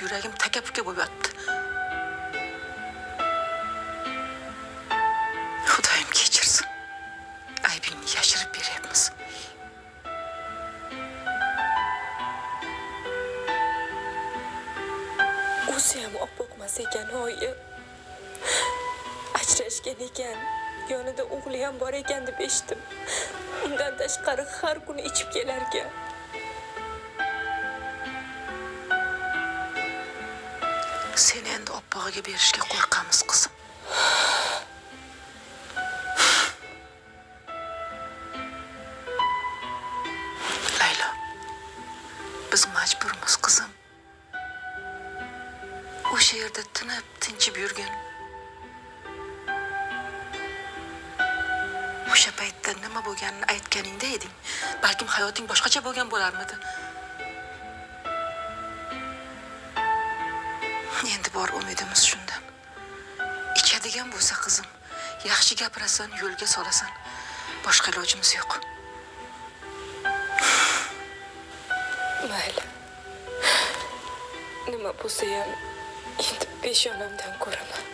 yuragim taka-puka bo'lib yotibdi. Xudoyim kechirsin. Aybingni yashirib beryapmiz. O'zi ham oppoqmas ekan, oyi. Ajrashgan ekan, yonida o'g'li ham bor ekan deb eshitdim. Undan tashqari har kuni ichib kelarkan. Seni endi oppog'iga berishga qo'rqamiz, qizim. Laylo, biz majburmiz, qizim. O'sha yerda tinib, tinchib yurgin. O'sha paytda nima bo'lganini aytganingda eding, balkim hayoting boshqacha bo'lgan bo'larmidi? Endi bor umidimiz shundan. Ichadigan bo'lsa, qizim, yaxshi gapirasan, yo'lga solasan. Boshqa ilojimiz yo'q. Mayli. Nima bo'lsa ham endi peshonamdan ko'raman.